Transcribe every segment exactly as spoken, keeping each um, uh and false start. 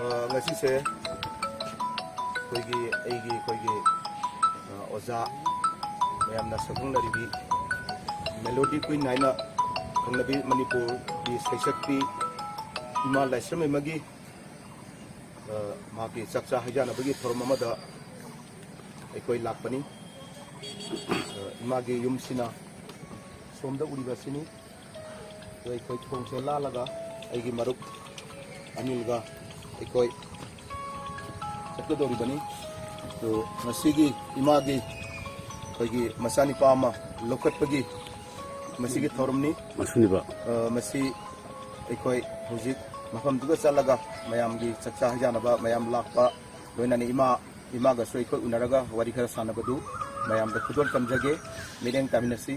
ꯑ, ꯉꯁꯤꯁꯦ ꯑꯩꯈꯣꯏꯒꯤ, ꯑꯩꯒꯤ, ꯑꯩꯈꯣꯏꯒꯤ, ꯑ, ꯑꯣꯖꯥ, ꯃꯌꯥꯝꯅ ꯁꯛꯈꯪꯅꯔꯤꯕꯤ ꯃꯦꯂꯣꯗꯤ ꯀ꯭ꯋꯤꯟ ꯍꯥꯏꯅ ꯈꯪꯅꯕꯤ ꯃꯅꯤꯄꯨꯔꯒꯤ ꯁꯩꯁꯛꯄꯤ ꯏꯃꯥ ꯂꯥꯏꯁ꯭ꯔꯝ ꯍꯦꯃꯒꯤ, ꯑ, ꯃꯍꯥꯛꯀꯤ ꯆꯥꯛꯆꯥ ꯍꯩꯖꯥꯅꯕꯒꯤ ꯊꯧꯔꯝ ꯑꯃꯗ ꯑꯩꯈꯣꯏ ꯂꯥꯛꯄꯅꯤ꯫ ꯑ, ꯏꯃꯥꯒꯤ ꯌꯨꯝꯁꯤꯅ ꯁꯣꯝꯗ ꯎꯔꯤꯕꯁꯤꯅꯤ꯫ ꯑꯗꯣ ꯑꯩꯈꯣꯏ ꯊꯣꯡꯁꯦ ꯂꯥꯜꯂꯒ ꯑꯩꯒꯤ ꯃꯔꯨꯞ ꯑꯅꯤꯜꯒ ꯑꯩꯈꯣꯏ ꯆꯠꯀꯗꯧꯔꯤꯕꯅꯤ꯫ ꯑꯗꯣ ꯉꯁꯤꯒꯤ ꯏꯃꯥꯒꯤ ꯑꯩꯈꯣꯏꯒꯤ ꯃꯆꯥꯅꯤꯄꯥ ꯑꯃ ꯂꯧꯈꯠꯄꯒꯤ ꯃꯁꯤꯒꯤ ꯊꯧꯔꯝꯅꯤ꯫ ꯃꯁꯤꯅꯤꯕ꯫ ꯑ, ꯃꯁꯤ ꯑꯩꯈꯣꯏ ꯍꯧꯖꯤꯛ ꯃꯐꯝꯗꯨꯗ ꯆꯠꯂꯒ ꯃꯌꯥꯝꯒꯤ ꯆꯥꯛꯆꯥ ꯍꯩꯖꯥꯅꯕ, ꯃꯌꯥꯝ ꯂꯥꯛꯄ, ꯂꯣꯏꯅꯅ ꯏꯃꯥ, ꯏꯃꯥꯒꯁꯨ ꯑꯩꯈꯣꯏ ꯎꯅꯔꯒ ꯋꯥꯔꯤ ꯈꯔ ꯁꯥꯟꯅꯕꯗꯨ ꯃꯌꯥꯝꯗ ꯈꯨꯗꯣꯜ ꯇꯝꯖꯒꯦ꯫ ꯃꯤꯠꯌꯦꯡ ꯇꯥꯃꯤꯟꯅꯁꯤ꯫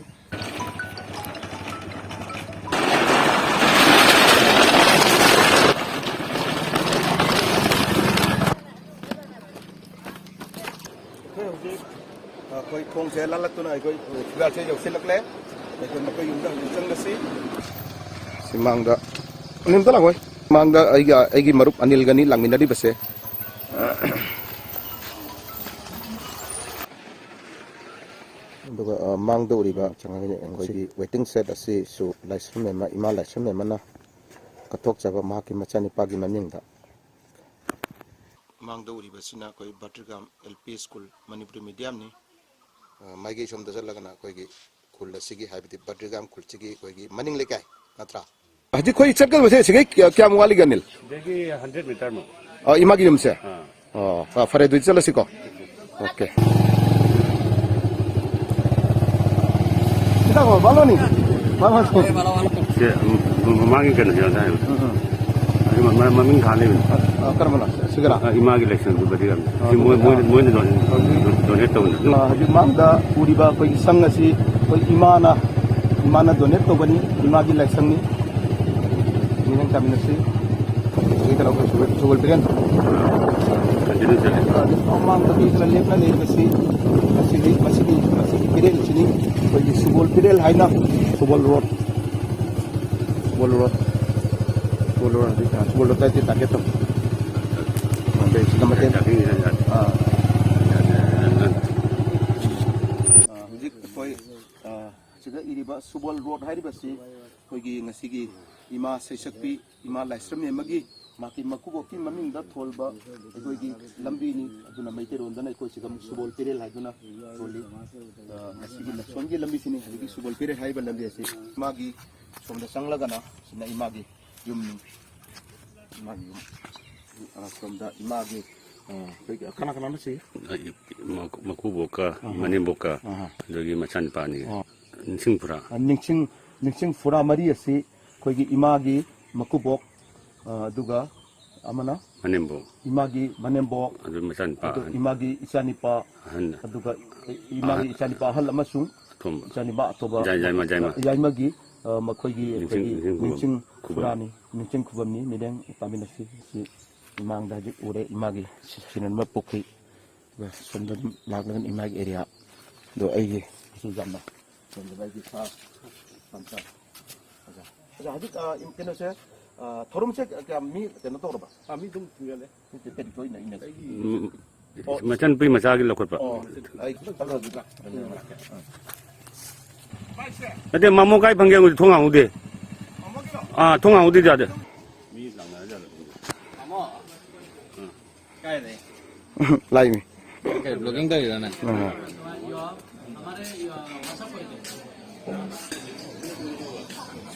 ꯑꯩꯈꯣꯏ ꯍꯧꯖꯤꯛ, ꯑ, ꯑꯩꯈꯣꯏ ꯊꯣꯡꯁꯦ ꯂꯥꯜꯂꯛꯇꯨꯅ ꯑꯩꯈꯣꯏ ꯐꯤꯕꯥꯛꯁꯦ ꯌꯧꯁꯤꯜꯂꯛꯂꯦ꯫ ꯑꯩꯈꯣꯏ ꯃꯈꯣꯏ ꯌꯨꯝꯗ ꯍꯧꯖꯤꯛ ꯆꯪꯂꯁꯤ꯫ ꯁꯤ ꯃꯥꯡꯗ, ꯑꯅꯤꯜ ꯑꯝꯇ ꯂꯥꯛꯑꯣ꯫ ꯃꯥꯡꯗ ꯑꯩꯒ, ꯑꯩꯒꯤ ꯃꯔꯨꯞ ꯑꯅꯤꯜꯒꯅꯤ ꯂꯥꯛꯃꯤꯟꯅꯔꯤꯕꯁꯦ꯫ ꯑꯗꯨꯒ, ꯑ, ꯃꯥꯡꯗ ꯎꯔꯤꯕ ꯆꯪꯉꯒꯅꯤ ꯑꯩꯈꯣꯏꯒꯤ ꯋꯦꯇꯤꯡ ꯁꯦꯠ ꯑꯁꯤꯁꯨ ꯂꯥꯏꯁ꯭ꯔꯝ ꯃꯦꯝꯃ, ꯏꯃꯥ ꯂꯥꯏꯁ꯭ꯔꯝ ꯃꯦꯝꯃꯅ ꯀꯠꯊꯣꯛꯆꯕ ꯃꯍꯥꯛꯀꯤ ꯃꯆꯥꯅꯤꯄꯥꯒꯤ ꯃꯃꯤꯡꯗ꯫ ꯃꯥꯡꯗ ꯎꯔꯤꯕꯁꯤꯅ ꯑꯩꯈꯣꯏ ꯕꯇ꯭ꯔꯤꯒꯥꯝ ꯑꯦꯜ ꯄꯤ ꯁ꯭ꯀꯨꯜ, ꯃꯅꯤꯄꯨꯔꯤ ꯃꯤꯗꯤꯌꯝꯅꯤ꯫ ꯑ, ꯃꯥꯏꯀꯩ ꯁꯣꯝꯗ ꯆꯠꯂꯒꯅ ꯑꯩꯈꯣꯏꯒꯤ ꯈꯨꯜ ꯑꯁꯤꯒꯤ, ꯍꯥꯏꯕꯗꯤ ꯕꯇ꯭ꯔꯤꯒꯥꯝ ꯈꯨꯜꯁꯤꯒꯤ ꯑꯩꯈꯣꯏꯒꯤ ꯃꯅꯤꯡ ꯂꯩꯀꯥꯏ ꯅꯠꯇ꯭ꯔꯥ? ꯍꯧꯖꯤꯛ ꯑꯩꯈꯣꯏ ꯆꯠꯀꯗꯕꯁꯦ ꯁꯤꯗꯩ ꯀꯌꯥ-, ꯀꯌꯥꯝ ꯋꯥꯠꯂꯤꯒꯦ, ꯑꯅꯤꯜ? ꯁꯤꯗꯒꯤ ꯍꯟꯗ꯭ꯔꯦꯠ ꯃꯤꯇꯔꯃꯨꯛ꯫ ꯑ, ꯏꯃꯥꯒꯤ ꯌꯨꯝꯁꯦ? ꯑꯥ꯫ ꯑꯣ, ꯑ, ꯐꯔꯦ, ꯑꯗꯨꯗꯤ ꯆꯠꯂꯁꯤꯀꯣ꯫ ꯑꯣꯀꯦ꯫ ꯁꯤꯗ ꯀꯣ, ꯕꯥꯂꯣꯅꯤ꯫ ꯕꯥꯂꯣꯅꯤ꯫ ꯁꯦ, ꯃ-, ꯃ-, ꯃꯃꯥꯡꯒꯤ ꯀꯩꯅꯣꯁꯦ ꯉꯁꯥꯏ ꯍꯥꯏꯕꯗꯣ꯫ ꯎꯝ, ꯎꯝ꯫ ꯑꯗꯨ ꯃ-, ꯃ-, ꯃꯃꯤꯡ ꯊꯥ ꯂꯩꯕꯅꯤ꯫ ꯑ, ꯑ, ꯀꯔꯝꯕꯅꯣ? ꯁꯤꯒꯔꯥ? ꯑ, ꯏꯃꯥꯒꯤ ꯂꯥꯏꯁꯪꯗꯨ ꯕꯇ꯭ꯔꯤꯒꯥꯝ꯫ ꯑ, ꯁꯤ ꯃꯣꯏ, ꯑꯗꯨꯒ, ꯃꯣꯏꯅ, ꯑ, ꯃꯣꯏꯅ ꯗꯣꯅꯦꯠ, ꯍꯧꯖꯤꯛ, ꯗꯣꯅꯦꯠ ꯇꯧꯕꯅꯤ꯫ ꯑ, ꯍꯧꯖꯤꯛ ꯃꯥꯡꯗ ꯎꯔꯤꯕ ꯑꯩꯈꯣꯏꯒꯤ ꯁꯪ ꯑꯁꯤ ꯑꯩꯈꯣꯏ ꯏꯃꯥꯅ, ꯏꯃꯥꯅ ꯗꯣꯅꯦꯠ ꯇꯧꯕꯅꯤ, ꯏꯃꯥꯒꯤ ꯂꯥꯏꯁꯪꯅꯤ꯫ ꯃꯤꯠꯌꯦꯡ ꯇꯥꯃꯤꯟꯅꯁꯤ꯫ ꯍꯧꯖꯤꯛ ꯀꯩꯅꯣ, ꯑꯩꯈꯣꯏ ꯁꯒꯣꯜ, ꯁꯒꯣꯜ ꯐꯤꯔꯦꯟ꯫ ꯀꯟꯇꯤꯅ꯭ꯌꯨ ꯆꯠꯂꯤ꯫ ꯑ, ꯃꯃꯥꯡꯗ ꯃꯤ ꯈꯔ ꯂꯦꯞꯅ ꯂꯩꯔꯤꯕꯁꯤ, ꯃꯁꯤꯗꯤ, ꯃꯁꯤꯒꯤ, ꯃꯁꯤꯒꯤ ꯐꯤꯔꯦꯜꯁꯤꯅꯤ ꯑꯩꯈꯣꯏꯒꯤ ꯁꯒꯣꯜ ꯐꯤꯔꯦꯜ ꯍꯥꯏꯅ, ꯁꯒꯣꯜ ꯔꯣꯗ꯫ ꯁꯒꯣꯜ ꯔꯣꯗ, ꯁꯒꯣꯜ ꯔꯣꯗ ꯍꯧꯖꯤꯛ, ꯑ, ꯁꯒꯣꯜ ꯔꯣꯗ ꯍꯥꯏꯁꯦ ꯇꯥꯔꯒꯦꯠ ꯇꯧ꯫ ꯁꯤꯗ ꯃꯇꯦꯡ, ꯑꯥ꯫ ꯑꯥ, ꯍꯧꯖꯤꯛ ꯑꯩꯈꯣꯏ, ꯑꯥ, ꯁꯤꯗ ꯏꯔꯤꯕ ꯁꯨꯕꯣꯜ ꯔꯣꯗ ꯍꯥꯏꯔꯤꯕꯁꯤ ꯑꯩꯈꯣꯏꯒꯤ ꯉꯁꯤꯒꯤ ꯏꯃꯥ ꯁꯩꯁꯛꯄꯤ, ꯏꯃꯥ ꯂꯥꯏꯁ꯭ꯔꯝ ꯑꯃꯒꯤ ꯃꯍꯥꯛꯀꯤ ꯃꯀꯨꯕꯣꯛꯀꯤ ꯃꯃꯤꯡꯗ ꯊꯣꯜꯕ ꯑꯩꯈꯣꯏꯒꯤ ꯂꯝꯕꯤꯅꯤ꯫ ꯑꯗꯨꯅ ꯃꯩꯇꯩꯔꯣꯟꯗꯅ ꯑꯩꯈꯣꯏ ꯁꯤꯗ ꯁꯨꯕꯣꯜ ꯄꯦꯔꯦꯜ ꯍꯥꯏꯗꯨꯅ ꯊꯣꯜꯂꯤ꯫ ꯑ, ꯉꯁꯤꯒꯤ ꯂꯥꯏꯁ꯭ꯔꯝꯒꯤ ꯂꯝꯕꯤꯁꯤꯅꯤ꯫ ꯍꯧꯖꯤꯛꯀꯤ ꯁꯨꯕꯣꯜ ꯄꯦꯔꯦꯜ ꯍꯥꯏꯔꯤꯕ ꯂꯝꯕꯤ ꯑꯁꯤ ꯏꯃꯥꯒꯤ ꯁꯣꯝꯗ ꯆꯪꯂꯒꯅ ꯁꯤꯅ ꯏꯃꯥꯒꯤ ꯌꯨꯝꯅꯤ꯫ ꯏꯃꯥꯒꯤ ꯌꯨꯝ꯫ ꯑ, ꯁꯣꯝꯗ ꯏꯃꯥꯒꯤ, ꯑ, ꯑꯩꯈꯣꯏꯒꯤ ꯀꯅꯥ ꯀꯅꯥꯅꯣ ꯁꯤ? ꯑꯩ ꯃꯀꯨ-, ꯃꯀꯨꯕꯣꯛꯀ, ꯑꯍꯥ꯫ ꯃꯅꯦꯝꯕꯣꯛꯀ, ꯑꯍꯥ꯫ ꯑꯗꯒꯤ ꯃꯆꯥꯅꯤꯄꯥ ꯑꯅꯤꯒ꯫ ꯑꯣ꯫ ꯅꯤꯡꯁꯤꯡ ꯐꯨꯔꯥ꯫ ꯑ, ꯅꯤꯡꯁꯤꯡ, ꯅꯤꯡꯁꯤꯡ ꯐꯨꯔꯥ ꯃꯔꯤ ꯑꯁꯤ ꯑꯩꯈꯣꯏꯒꯤ ꯏꯃꯥꯒꯤ ꯃꯀꯨꯕꯣꯛ, ꯑ, ꯑꯗꯨꯒ ꯑꯃꯅ ꯃꯅꯦꯝꯕꯣꯛ꯫ ꯏꯃꯥꯒꯤ ꯃꯅꯦꯝꯕꯣꯛ, ꯑꯗꯨ ꯃꯆꯥꯅꯤꯄꯥ ꯑꯗꯨ ꯑꯍꯟ꯫ ꯏꯃꯥꯒꯤ ꯏꯆꯥꯅꯤꯄꯥ, ꯑꯍꯟ꯫ ꯑꯗꯨꯒ ꯏꯃꯥꯒꯤ ꯑꯍꯟ꯫ ꯏꯆꯥꯅꯤꯄꯥ ꯑꯍꯜ ꯑꯃꯁꯨꯡ ꯑꯇꯣꯝꯕ꯫ ꯏꯆꯥꯅꯤꯄꯥ ꯑꯇꯣꯝꯕ ꯌꯥꯏ-, ꯌꯥꯏꯃ, ꯌꯥꯏꯃ꯫ ꯌꯥꯏꯃꯒꯤ, ꯑ, ꯃꯈꯣꯏꯒꯤ ꯅꯤꯡꯁꯤꯡ-, ꯑꯩꯈꯣꯏꯒꯤ ꯅꯤꯡꯁꯤꯡ ꯈꯨꯕꯝ꯫ ꯅꯤꯡꯁꯤꯡ ꯈꯨꯕꯝ꯫ ꯐꯨꯔꯥꯅꯤ, ꯅꯤꯡꯁꯤꯡ ꯈꯨꯕꯝꯅꯤ꯫ ꯃꯤꯠꯌꯦꯡ ꯇꯥꯃꯤꯟꯅꯁꯤ꯫ ꯁꯤ ꯏꯃꯥꯡꯗ ꯍꯧꯖꯤꯛ ꯎꯔꯦ, ꯏꯃꯥꯒꯤ ꯁꯤ-, ꯁꯤꯅꯦꯃꯥ ꯄꯨꯈ꯭ꯔꯤ꯫ ꯑꯗꯨꯒ ꯁꯣꯝꯗ ꯑꯗꯨꯝ ꯂꯥꯛꯂꯒꯅ ꯏꯃꯥꯒꯤ ꯑꯦꯔꯤꯌꯥ꯫ ꯑꯗꯣ ꯑꯩꯒꯤ ꯑꯩꯁꯨ ꯌꯥꯝꯅ ꯁꯣꯝꯗ ꯑꯩꯒꯤ ꯁꯥ ꯄꯟꯆꯥ꯫ ꯑꯣꯖꯥ꯫ ꯑꯣꯖꯥ, ꯍꯧꯖꯤꯛ, ꯑ, ꯏꯝ-, ꯀꯩꯅꯣꯁꯦ, ꯑ, ꯊꯧꯔꯝꯁꯦ ꯀꯌꯥꯝ ꯃꯤ ꯀꯩꯅꯣ ꯇꯧꯔꯕ? ꯑꯥ, ꯃꯤ ꯑꯗꯨꯝ ꯊꯤꯡꯒꯠꯂꯦ꯫ ꯅꯠꯇꯦ, ꯀꯔꯤ ꯊꯣꯛꯏꯅꯣ? ꯏꯟꯅ-, ꯎꯝ, ꯑꯣ꯫ ꯃꯆꯟꯅꯨꯄꯤ ꯃꯆꯥꯒꯤ ꯂꯧꯈꯠꯄ꯫ ꯑꯣ, ꯑꯩ ꯈꯤꯇꯪ ꯍꯧꯖꯤꯛ ꯂꯥꯛ-, ꯅꯠꯇꯦ, ꯃꯥꯃꯣ ꯀꯥꯏ ꯐꯪꯒꯦ? ꯍꯪꯉꯨꯗꯤ ꯊꯣꯡ ꯍꯥꯡꯍꯧꯗꯦ꯫ ꯑꯥ, ꯊꯣꯡ ꯍꯥꯡꯍꯧꯗꯦ ꯌꯥꯗꯦ꯫ ꯂꯥꯛꯏꯃꯤ꯫ ꯀꯩ vlogging ꯇꯧꯔꯤꯔꯣ ꯅꯪ? ꯑꯥ꯫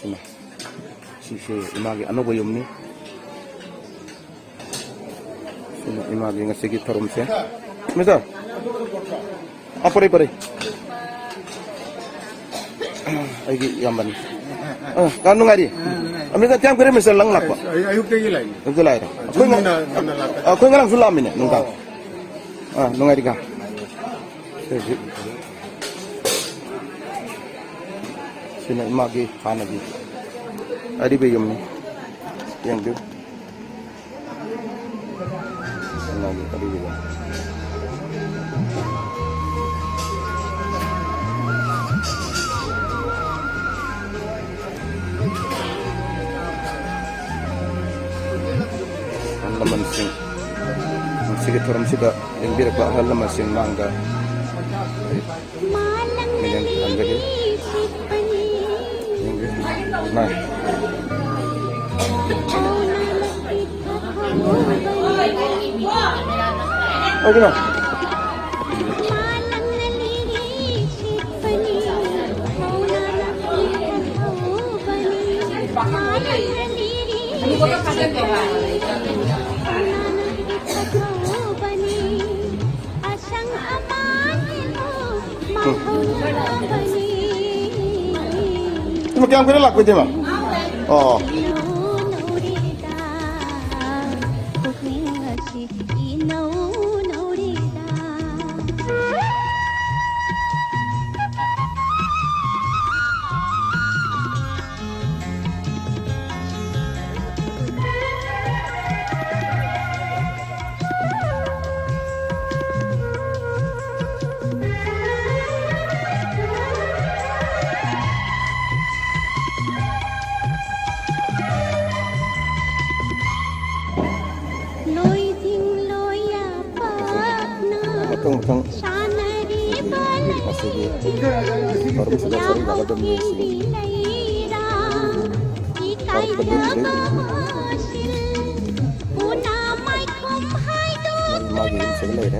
ꯁꯤꯅ, ꯁꯤꯁꯦ ꯏꯃꯥꯒꯤ ꯑꯅꯧꯕ ꯌꯨꯝꯅꯤ꯫ ꯁꯤꯅ ꯏꯃꯥꯒꯤ ꯉꯁꯤꯒꯤ ꯊꯧꯔꯝꯁꯦ꯫ ꯃꯤꯁꯇꯔ, ꯑꯥ, ꯄꯔꯩ, ꯄꯔꯩ꯫ ꯑꯩꯒꯤ ꯏꯌꯥꯝꯕꯅꯤ꯫ ꯑ, ꯀ-, ꯅꯨꯡꯉꯥꯏꯔꯤ? ꯑ, ꯅꯨꯡꯉꯥꯏꯔꯤ꯫ ꯑꯃꯦꯔꯤꯀꯥ ꯀꯌꯥꯝ ꯀꯨꯏꯔꯦ, ꯃꯤꯁꯇꯔ, ꯅꯪ ꯂꯥꯛꯄ? ꯑꯩ ꯑꯌꯨꯛꯇꯒꯤ ꯂꯥꯛꯏꯅꯤ꯫ ꯑꯌꯨꯛꯇ ꯂꯥꯛꯏꯔꯣ? ꯑꯩꯈꯣꯏ ꯉ-, ꯉꯟꯅ, ꯉꯟꯅ ꯂꯥꯛꯄ꯫ ꯑꯩꯈꯣꯏ ꯉꯔꯥꯡꯁꯨ ꯂꯥꯛꯑꯝꯃꯤꯅꯦ, ꯅꯨꯡꯗꯥꯡ꯫ ꯑꯣ꯫ ꯑ, ꯅꯨꯡꯉꯥꯏꯔꯤꯀ? ꯁꯤ ꯍꯧꯖꯤꯛ꯫ ꯁꯤꯅ ꯏꯃꯥꯒꯤ ꯍꯥꯟꯅꯒꯤ ꯑꯔꯤꯕ ꯌꯨꯝꯅꯤ꯫ ꯌꯦꯡꯕꯤꯌꯨ꯫ ꯏꯃꯥꯒꯤ ꯑꯔꯤꯕ ꯌꯨꯝ꯫ ꯑꯍꯜ ꯂꯃꯟꯁꯤꯡ꯫ ꯑꯩꯒꯤ ꯊꯧꯔꯝꯁꯤꯗ ꯂꯦꯡꯕꯤꯔꯛꯄ ꯑꯍꯜ ꯂꯃꯟꯁꯤꯡ ꯃꯥꯡꯗ ꯑꯩ ꯃꯤꯅꯦꯝ ꯊꯝꯖꯒꯦ꯫ ꯂꯦꯡꯕꯤꯌꯨ꯫ ꯅꯥꯏ꯫ ꯑꯣꯏꯒꯤꯅꯣ꯫ ꯏꯃꯥ, ꯀꯌꯥꯝ ꯀꯨꯏꯔꯦ ꯂꯥꯛꯄ, ꯏꯇꯩꯃ? ꯑꯣ꯫ ꯃꯊꯪ ꯃꯊꯪ ꯃꯁꯤꯒꯤ ꯊꯧꯔꯝꯁꯤꯗ ꯁꯔꯨꯛ ꯌꯥꯒꯗꯕꯅꯤ ꯍꯥꯏꯁꯤꯒꯤ ꯍꯥꯏꯔꯛꯄꯗ ꯍꯧꯖꯤꯛ ꯃꯥꯒꯤ ꯌꯨꯝꯁꯤꯗ ꯂꯩꯔꯦ꯫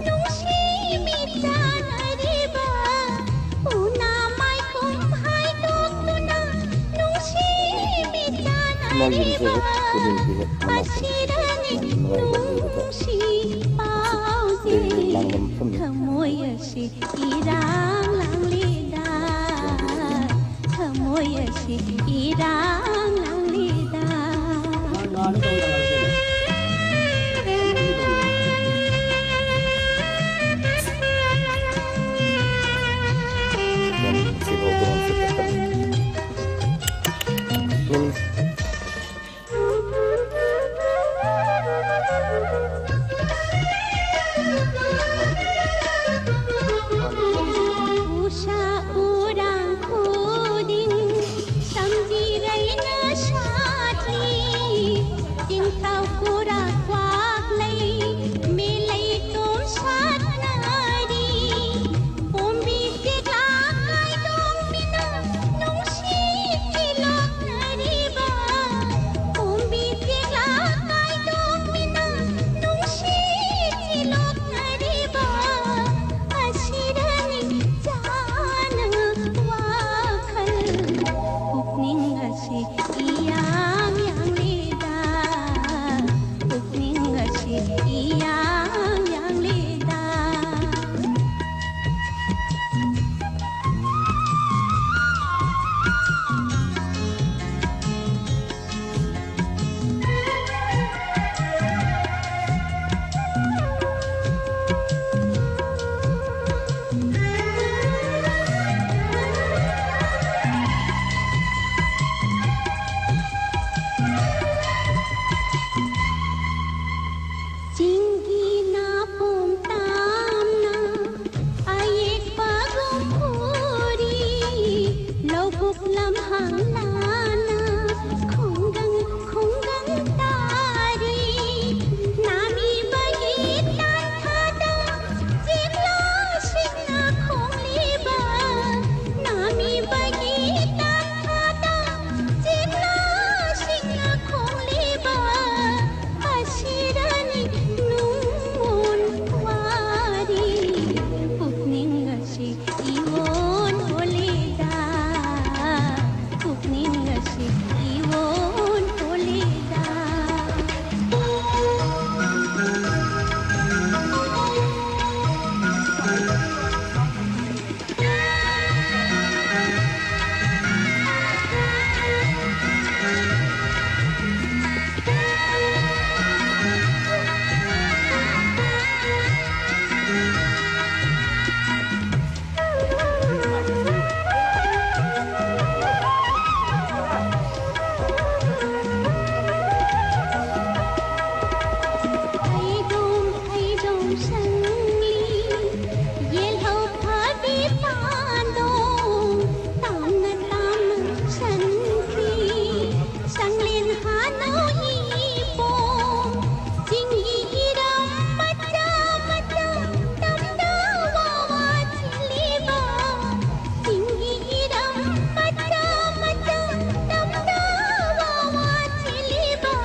ꯃꯥꯒꯤ ꯌꯨꯝꯁꯦ ꯍꯦꯛ ꯀꯣꯅꯨꯡꯒꯤ ꯍꯦꯛ ꯃꯅꯥꯛꯇꯅꯤ꯫ ꯌꯥꯝ ꯅꯨꯡꯉꯥꯏꯕ ꯂꯩꯕꯗ ꯂꯥꯡꯕ ꯃꯐꯝꯅꯤ꯫ ꯊꯃꯣꯏ ꯑꯁꯤ ꯏꯔꯥꯡ ꯂꯥꯡꯂꯤꯗ, ꯊꯃꯣꯏ ꯑꯁꯤ ꯏꯔꯥꯡ ꯂꯥꯡꯂꯤꯗ꯫ ꯎꯁꯥ ꯎꯔꯥꯡ ꯈꯨꯗꯤꯡ ꯁꯝꯖꯤꯔꯩꯅ Hano ipo, singgi iram macha macha, tamda wawa chiliba. Singgi iram macha macha, tamda wawa chiliba.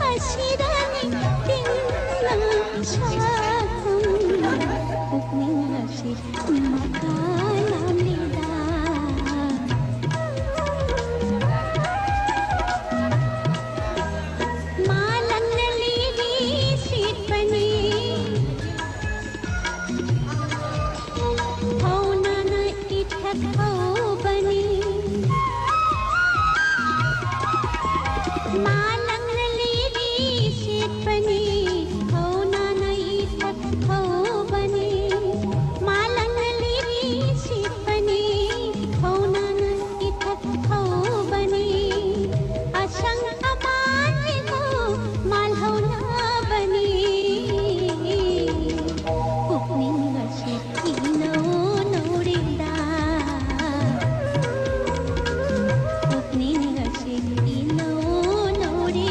Ashirani tinna shasam, pukning ashi makalam lida. Malang naliri sitpani, hauna na ithak haubani. Malang naliri sitpani, hauna na ithak haubani. Malang naliri sitpani, hauna na ithak haubani. Ashang aman imo malhauna bani. Pukning ashi ino norida. Pukning ashi ino norida.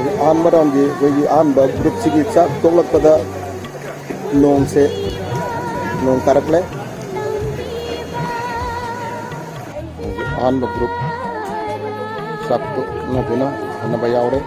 ꯑꯍꯥꯟꯕ ꯔꯥꯎꯟꯒꯤ ꯑꯩꯈꯣꯏꯒꯤ ꯑꯍꯥꯟꯕ ꯒ꯭ꯔꯨꯞꯁꯤꯒꯤ ꯆꯥꯛ ꯇꯣꯛꯂꯛꯄꯗ ꯅꯣꯡꯁꯦ, ꯅꯣꯡ ꯇꯥꯔꯛꯂꯦ꯫ ꯑꯍꯥꯟꯕ group ꯆꯥꯛ ꯇꯣꯛꯅꯗꯨꯅ ꯍꯟꯅꯕ ꯌꯥꯎꯔꯦ꯫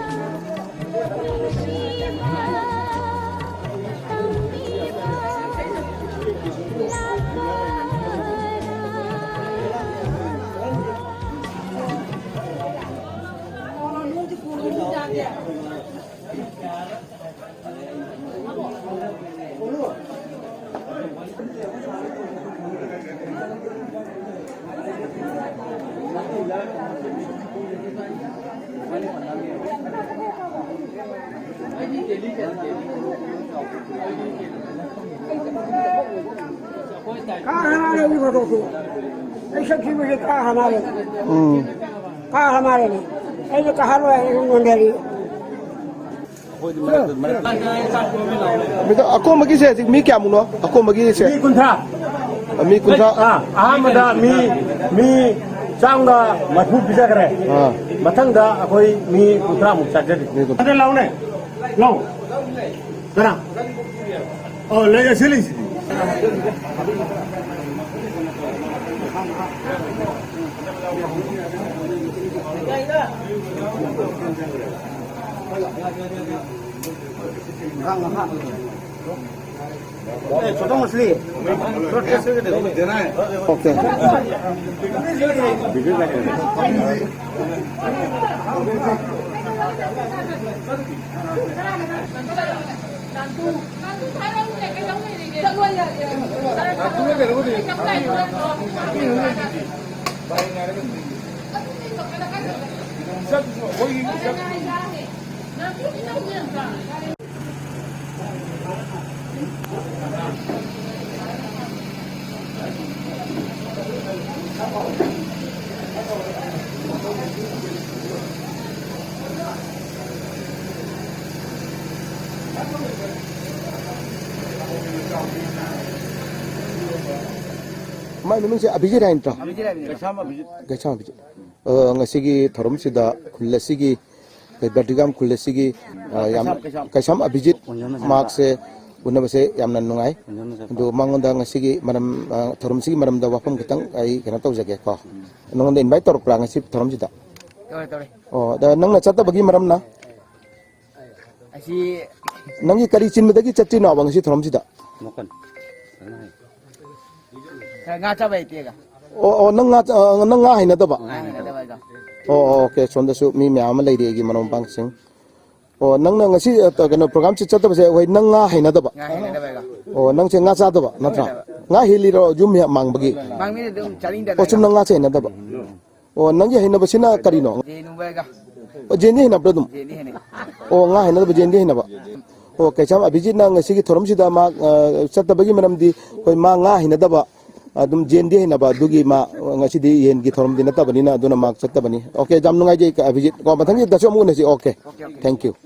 ꯀꯥ ꯍꯥꯟꯅꯔꯦ ꯃꯤ ꯐꯣꯇꯣꯁꯨ꯫ ꯑꯩ ꯁꯛ ꯊꯤꯕꯁꯦ ꯀꯥ ꯍꯥꯟꯅꯔꯦ꯫ ꯎꯝ꯫ ꯀꯥ ꯍꯥꯟꯅꯔꯦꯅꯦ꯫ ꯑꯩꯁꯦ ꯀꯥꯍꯜꯂꯣꯏ ꯍꯥꯏꯅ ꯁꯨꯝ ꯅꯣꯟꯊꯔꯤ꯫ ꯃꯦꯗꯥꯝ, ꯑꯀꯣꯟꯕꯒꯤꯁꯦ ꯍꯧꯖꯤꯛ ꯃꯤ ꯀꯌꯥꯃꯨꯛꯅꯣ? ꯑꯀꯣꯟꯕꯒꯤꯁꯦ? ꯃꯤ ꯀꯨꯟꯊ꯭ꯔꯥ꯫ ꯃꯤ ꯀꯨꯟꯊ꯭ꯔꯥ? ꯑꯥ, ꯑꯍꯥꯟꯕꯗ ꯃꯤ, ꯃꯤ ꯆꯥꯝꯒ ꯃꯔꯐꯨ ꯄꯤꯖꯈ꯭ꯔꯦ꯫ ꯑꯥ꯫ ꯃꯊꯪꯗ ꯑꯩꯈꯣꯏ ꯃꯤ ꯀꯨꯟꯊ꯭ꯔꯥꯃꯨꯛ ꯆꯥꯖꯔꯤ꯫ ꯃꯤ ꯀꯨꯟꯊ꯭ꯔꯥ꯫ ꯑꯗ ꯂꯥꯎꯅꯦ꯫ ꯂꯥꯎ꯫ ꯀꯅꯥ? ꯑꯣ, ꯂꯩ, ꯑꯁꯤ ꯂꯩꯁꯤꯗꯤ꯫ ꯑꯦ, ꯆꯣꯊꯣ ꯃꯁꯂꯤ꯫ ꯊꯣꯔꯥ ꯇꯦꯁ ꯀꯔꯀꯦ ꯗꯦꯈꯣ꯫ ꯑꯣꯀꯦ꯫ ꯃꯥꯏ ꯃꯃꯤꯡꯁꯦ ꯑꯚꯤꯖꯤꯠ ꯍꯥꯏ ꯅꯠꯇ꯭ꯔꯣ? ꯑꯚꯤꯖꯤꯠ ꯍꯥꯏꯕꯅꯦ꯫ ꯀꯩꯁꯥꯝ ꯑꯚꯤꯖꯤꯠ꯫ ꯀꯩꯁꯥꯝ ꯑꯚꯤꯖꯤꯠ꯫ ꯑ, ꯉꯁꯤꯒꯤ ꯊꯧꯔꯝꯁꯤꯗ ꯈꯨꯜ ꯑꯁꯤꯒꯤ ꯑꯩꯈꯣꯏ ꯕꯔꯗꯤꯒꯥꯝ ꯈꯨꯜ ꯑꯁꯤꯒꯤ, ꯑ, ꯌꯥꯝ, ꯀꯩꯁꯥꯝ ꯑꯕꯤꯖꯤꯠ, ꯃꯍꯥꯛꯁꯦ ꯎꯅꯕꯁꯦ ꯌꯥꯝꯅ ꯅꯨꯡꯉꯥꯏ꯫ ꯑꯗꯨ ꯃꯉꯣꯟꯗ ꯉꯁꯤꯒꯤ ꯃꯔꯝ, ꯑ, ꯊꯧꯔꯝꯁꯤꯒꯤ ꯃꯔꯝꯗ ꯋꯥꯐꯝ ꯈꯤꯇꯪ ꯑꯩ ꯀꯩꯅꯣ ꯇꯧꯖꯒꯦ ꯀꯣ꯫ ꯅꯉꯣꯟꯗ invite ꯇꯧꯔꯛꯄ꯭ꯔꯥ ꯉꯁꯤ ꯊꯧꯔꯝꯁꯤꯗ? ꯇꯧꯔꯦ, ꯇꯧꯔꯦ꯫ ꯑꯣ, ꯑꯗ ꯅꯪꯅ ꯆꯠꯇꯕꯒꯤ ꯃꯔꯝꯅ? ꯑꯁꯤ ꯅꯪꯒꯤ ꯀꯔꯤ ꯆꯤꯟꯕꯗꯒꯤ ꯆꯠꯇ꯭ꯔꯤꯅꯣꯕ ꯉꯁꯤ ꯊꯧꯔꯝꯁꯤꯗ? ꯈꯔ ꯉꯥ ꯆꯥꯕ ꯍꯩꯇꯦꯒ꯫ ꯑꯣ, ꯑꯣ, ꯅꯪ ꯉꯥ, ꯑ, ꯅꯪ ꯉꯥ ꯍꯩꯅꯗꯕ? ꯉꯥ ꯍꯩꯅꯗꯕ ꯍꯥꯏꯗꯣ꯫ ꯑꯣ, ꯑꯣ, okay, ꯁꯣꯝꯗꯁꯨ ꯃꯤ ꯃꯌꯥꯝ ꯑꯃ ꯂꯩꯔꯤ ꯑꯩꯒꯤ ꯃꯔꯨꯞ ꯃꯄꯥꯡꯁꯤꯡ꯫ ꯑꯣ, ꯅꯪꯅ ꯉꯁꯤ, ꯑ, ꯀꯩꯅꯣ programꯁꯤ ꯆꯠꯇꯕꯁꯦ, ꯍꯣꯏ, ꯅꯪ ꯉꯥ ꯍꯩꯅꯗꯕ? ꯉꯥ ꯍꯩꯅꯗꯕ ꯍꯥꯏꯗꯣ꯫ ꯑꯣ, ꯅꯪꯁꯦ ꯉꯥ ꯆꯥꯗꯕ ꯅꯠꯇ꯭ꯔꯥ? ꯍꯩꯅꯗꯕ꯫ ꯉꯥ ꯍꯦꯜꯂꯤꯔꯣ ꯌꯨꯝ ꯍꯦꯛ ꯃꯥꯡꯕꯒꯤ? ꯃꯥꯡꯕꯅꯤꯅ ꯑꯗꯨꯝ ꯆꯥꯅꯤꯡꯗꯅ꯫ ꯑꯣ, ꯆꯨꯝꯅ ꯉꯥꯁꯦ ꯍꯩꯅꯗꯕ? ꯑꯣ, ꯅꯪꯒꯤ ꯍꯩꯅꯕꯁꯤꯅ ꯀꯔꯤꯅꯣ? ꯖꯦꯟ ꯎꯕꯒ꯫ ꯑꯣ, ꯖꯦꯟꯗꯤ ꯍꯩꯅꯕ꯭ꯔꯥ ꯑꯗꯨꯝ? ꯖꯦꯟꯗꯤ ꯍꯩꯅꯩ꯫ ꯑꯣ, ꯉꯥ ꯍꯩꯅꯗꯕ, ꯖꯦꯟꯗꯤ ꯍꯩꯅꯕ꯫ ꯑꯣ, ꯀꯩꯁꯥꯝ ꯑꯕꯤꯖꯤꯠꯅ ꯉꯁꯤꯒꯤ ꯊꯧꯔꯝꯁꯤꯗ ꯃꯥ, ꯑ, ꯆꯠꯇꯕꯒꯤ ꯃꯔꯝꯗꯤ ꯑꯩꯈꯣꯏ ꯃꯥ ꯉꯥ ꯍꯩꯅꯗꯕ, ꯑꯗꯨꯝ ꯖꯦꯟꯗꯤ ꯍꯩꯅꯕ, ꯑꯗꯨꯒꯤ ꯃꯥ ꯉꯁꯤꯗꯤ ꯌꯦꯟꯒꯤ ꯊꯧꯔꯝꯗꯤ ꯅꯠꯇꯕꯅꯤꯅ ꯑꯗꯨꯅ ꯃꯥ ꯆꯠꯇꯕꯅꯤ꯫ Okay, ꯌꯥꯝ ꯅꯨꯡꯉꯥꯏꯖꯩ ꯑꯕꯤꯖꯤꯠ꯫ ꯀꯣ, ꯃꯊꯪꯒꯤꯗꯁꯨ ꯑꯃꯨꯛ ꯎꯅꯁꯤ꯫ Okay꯫ Thank you꯫